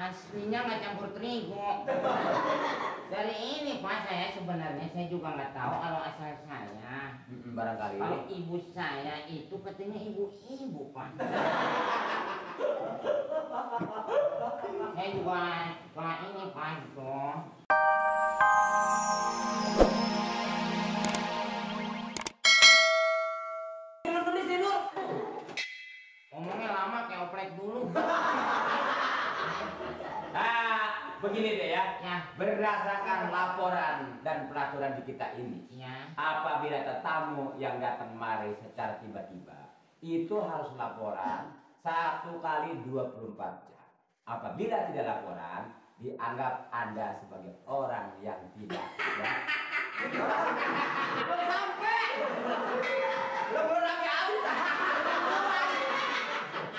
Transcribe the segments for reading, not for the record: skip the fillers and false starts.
Aslinya nggak campur terigu. Dari ini Pak, saya sebenarnya saya juga nggak tahu kalau asal saya. Barangkali. Kalau ibu saya itu katanya ibu-ibu Pak. Saya juga ini Pak gitu. Ngomongnya lama kayak oprek dulu. Begini deh ya. Berdasarkan laporan dan peraturan di kita ini, apabila tetamu yang datang kemari secara tiba-tiba, itu harus laporan 1 kali 24 jam. Apabila tidak laporan, dianggap Anda sebagai orang yang tidak.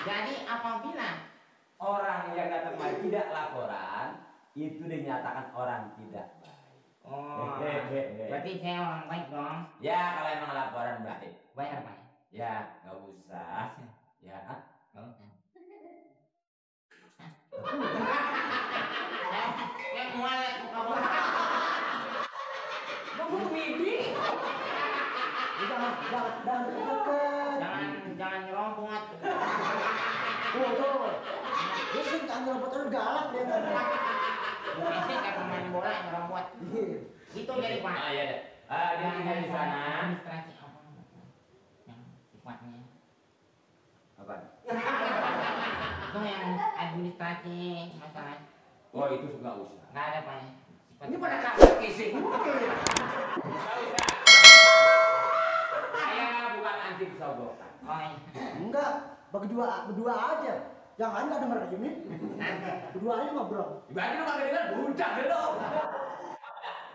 Jadi apabila orang yang datang kemari tidak laporan, itu dinyatakan orang tidak baik. Oh, berarti saya orang baik dong. Ya, kalau emang laporan baik. Bayar Pak? Ya, nggak usah. Ya, Nggak usah. Mualek muka bapak. Bapak bibi. Jangan deket. Jangan nyerobot. Tuh. Dia sih tak nyerobot lu galak dia kan. Biasanya kayak pemain bola nyerobot. Itu jadi Pak. Ah, iya deh. Dia di sana. Administrasi apa? Yang sifatnya. Apa? Itu yang administrasi masalah. Oh, itu nggak usah. Nggak ada Pak. Ini pada kasar kisi. Nggak usah. Saya bukan anti kesogokan. Oh iya. Enggak, berdua aja. Yang lain nggak denger ini. Berdua aja ngobrol. Berarti lu kagak dengar budak dong.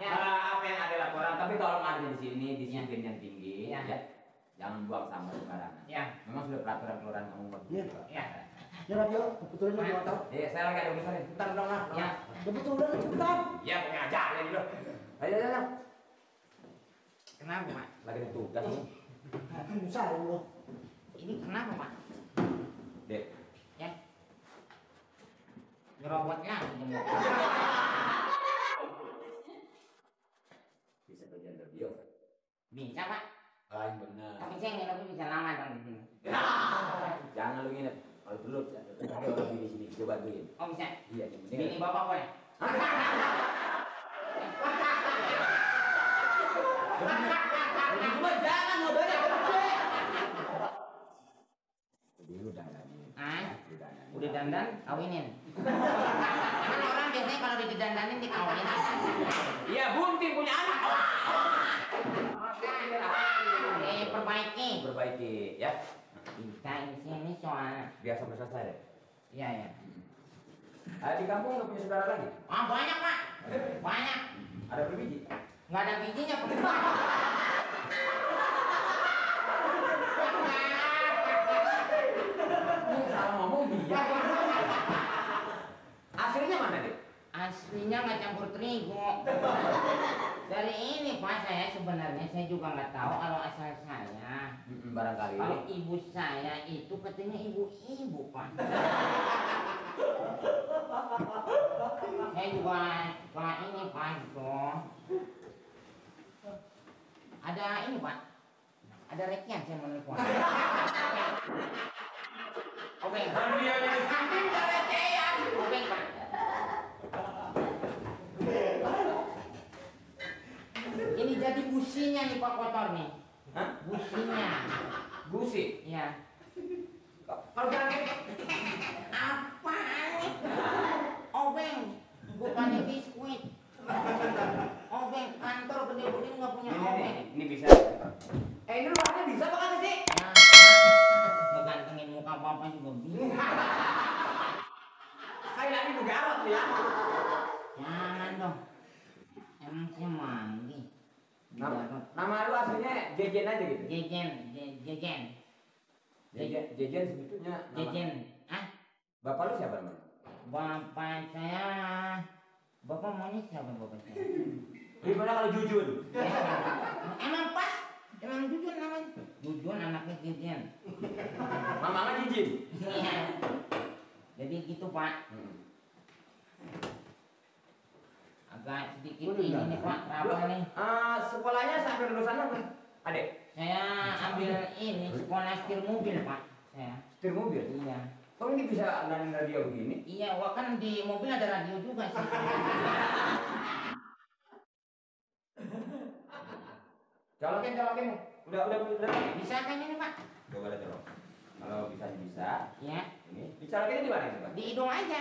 Ya. Apa yang ada laporan, tapi tolong ada di sini disiplin yang tinggi, Ya. ya. Jangan buang sampah sembarangan. Ya. Memang sudah peraturan kelurahan kamu buat. Iya. Ya. Ya radio, kebetulan lu mau tahu. Iya, saya lagi ada urusan nih. Bentar dong lah. Ya. Kebetulan cepetan. Iya, punya ajar ya gitu. Ayo. Kenapa Pak? Lagi ada tugas nih. Bisa lu. Ini kenapa Pak? Dek. Ya. Nyerobotnya jemur. Bisa kerja radio. Bisa Pak. Ah, benar. Tapi saya nginepnya bisa lama dong di sini. Jangan lu nginep. Kalau perlu ada orang di sini, coba bantuin. Oh bisa. Iya, yang penting. Bini bapak boleh. Cuma jangan modalnya gede. Jadi lu dandanin. Udah dandan, kawinin. Kan orang biasanya kalau didandanin dikawinin. Iya, bunting punya anak. Perbaiki, ya. Bisa di sini soal. Biar sampai selesai deh. Iya ya. Di kampung nggak punya saudara lagi? Ah banyak Pak. Banyak. Ada berbiji? Nggak ada bijinya Pak. Ini salah ngomong dia. Aslinya mana deh? Aslinya nggak campur terigu. Dari ini Pak, saya sebenarnya saya juga nggak tahu kalau asal saya. Barangkali. Kalau ibu saya itu katanya ibu-ibu Pak. Saya juga ini Pak gitu. Ada ini Pak. Ada rekian saya mau nelfon. Oke. Dia jadi samping dari rekian. Oke Pak. Ini jadi businya nih Pak kotor nih. Hah? Businya. Gusi. Iya. Kalau jangan Apa nih? Obeng, bukannya biskuit. Obeng, kantor gede-gede nggak punya obeng. ini bisa. Ini luarnya bisa apa kagak sih? Ya, ngegantengin muka bapak juga bisa. Kayak lagi bugarot ya. Jangan dong. Emang saya mandi. Nama lu aslinya Jejen aja gitu. Jejen. Jejen sebetulnya nama. Jejen. Ah, Bapak lu siapa namanya? bapak saya. Bapak maunya siapa bapak saya? Gimana kalau Jujun? Emang pas? Emang Jujun namanya? Jujun anaknya Jejen. Mamanya Jijin. Iya. Jadi gitu Pak. Agak sedikit ini nih Pak, trouble nih. Sekolahnya sampai lulusan apa? Adek? Saya ambil ini sekolah setir mobil Pak. Saya. Setir mobil? Iya. Kok ini bisa ngadain radio begini? Iya, wah kan di mobil ada radio juga sih. Colokin. Udah. Bisa kan ini Pak? Coba ada colok. Kalau bisa. Iya. Ini dicolokinnya di mana ini Pak? Di hidung aja.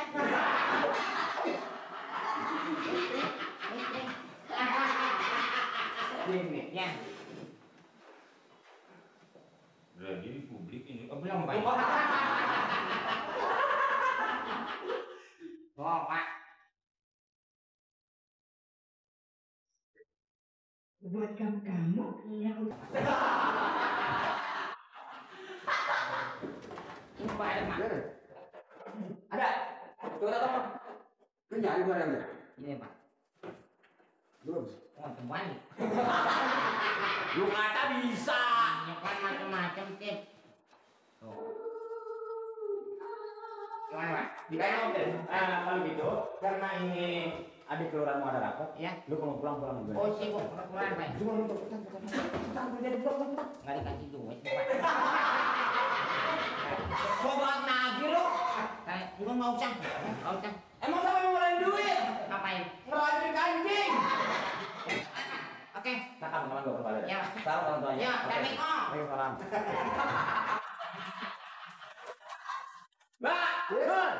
Ini. Ya. Radio di publik ini. Oh, belum Pak. Oh Pak. Buatkan kamu yang Ini Pak ada Pak. Ada. Coba tolong. Lu nyari barangnya? Ini Pak. Belum. Oh kembali. Lu kata bisa. Ya kan macam-macam tip. Tuh. Gimana Pak? Kalau gitu, karena ini adik kelurahan mau ada rapat, Ya. lu kalau pulang dulu. Oh sibuk, kurang Pak. Cuma lu pulang. Nggak dikasih duit Pak. Sobat nagih lu. Enggak nggak usah. Emang siapa yang ngelain duit? Ngapain? Ngerajin kancing. Oke. Nah, kamu gak berbalik. Ya. Salam orang tuanya. Ya, Assalamualaikum. Waalaikumsalam. Mbak, Nur.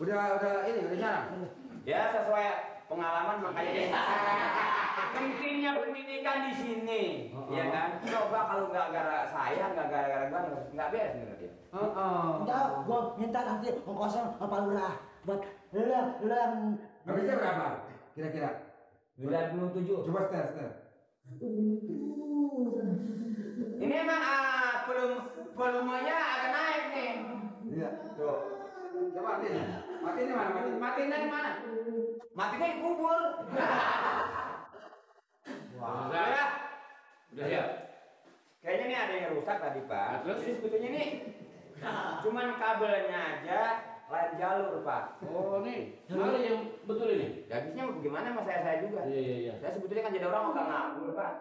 Udah jarang. Ya sesuai pengalaman makanya ini. Pentingnya pendidikan di sini, ya kan? Coba kalau nggak gara saya, nggak gara-gara gua, nggak beres nih dia. Enggak, gua minta nanti ongkosnya sama Pak Lurah buat lu yang Habisnya berapa? Kira-kira? 97. Coba setel. Ini emang volumenya agak naik nih. Iya. Tuh. Coba matiin. Matiinnya mana? Matiinnya di mana? Matinya di kubur. Wah. Udah. Udah siap. Kayaknya nih ada yang rusak tadi Pak. Nah, terus? Ini sebetulnya nih cuman kabelnya aja lain jalur Pak. Oh nih, mana yang betul ini? Habisnya mau gimana sama saya juga. Iya. Saya sebetulnya kan jadi orang agak nganggur Pak.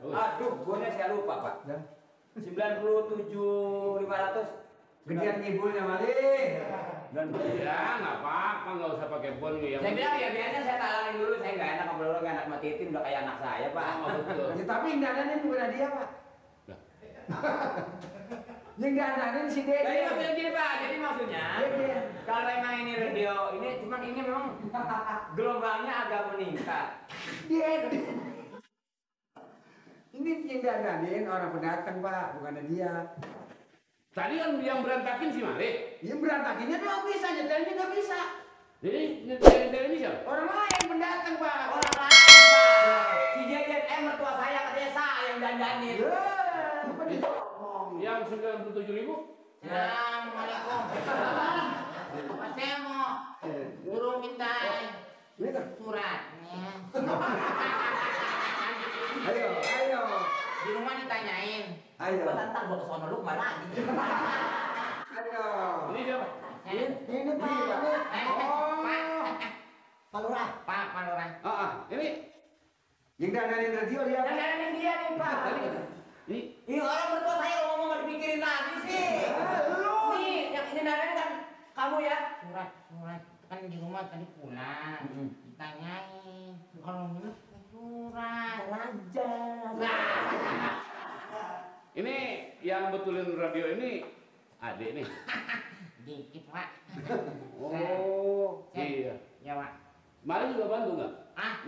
Aduh, gue saya lupa Pak. 97.500. Gedean ngibulnya Mali. Ya, nggak apa-apa, nggak usah pakai bon ya. Saya bilang ya biasanya saya talangin dulu, saya nggak enak ngobrol, nggak enak sama Titin, udah kayak anak saya Pak. Oh, betul. Ya, tapi yang dandanin bukan dia Pak. Lah. Yang dandanin si Dede. Jadi maksudnya gini Pak, jadi maksudnya kalau emang ini radio, ini cuman ini memang gelombangnya agak meningkat. Dede. Ini yang dandanin orang pendatang Pak, bukannya dia. Tadi kan yang berantakin si Mari. Yang berantakinnya doang bisa, nyetelnya nggak bisa. Jadi nyetel ini siapa? Orang lain pendatang Pak. Orang lain Pak, si Jejen mertua saya katanya saya yang dandanin. Apa dia ngomong? Yang 97.000? Assalamualaikum. Pak saya mau guru minta suratnya. Ayo. Di rumah ditanyain. Ayo. Ntar gua kesono lu kemana lagi? Ayo. Ini siapa? ini Pak, ini Pak Lurah. Pak Lurah. Ini. Yang dandanin radio dia. Dandanin dia nih Pak. Ini. Ih orang mertua saya kalau ngomong nggak dipikirin lagi sih. Lu. Nih yang ini dandanin kan kamu ya. Surat kan di rumah tadi pulang. Ditanyain kalau minum surat. Raja. Ini yang betulin radio ini adik nih. Dikit Pak. Oh, iya. Ya Pak. Mari juga bantu nggak?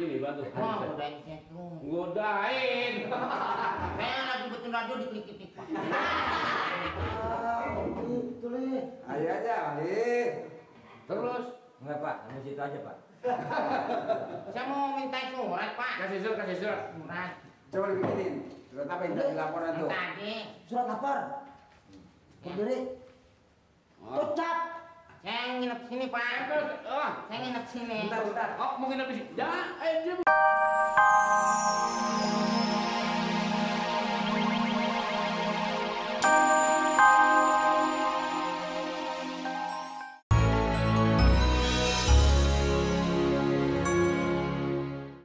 Ini bantu. Wah godain saya tuh. Godain. Saya lagi betul radio diklik-klik Pak. Gitu nih. Ayo aja, Mali. Terus Enggak Pak, kamu situ aja Pak. Saya mau minta surat Pak. kasih surat. Surat. Coba dibikinin. Surat apa yang tadi laporan tuh? Tadi Surat lapor. Berdiri. Ucap. saya nginep sini Pak. Oh, Saya nginep sini. Bentar. mau nginep di sini. Jangan, dia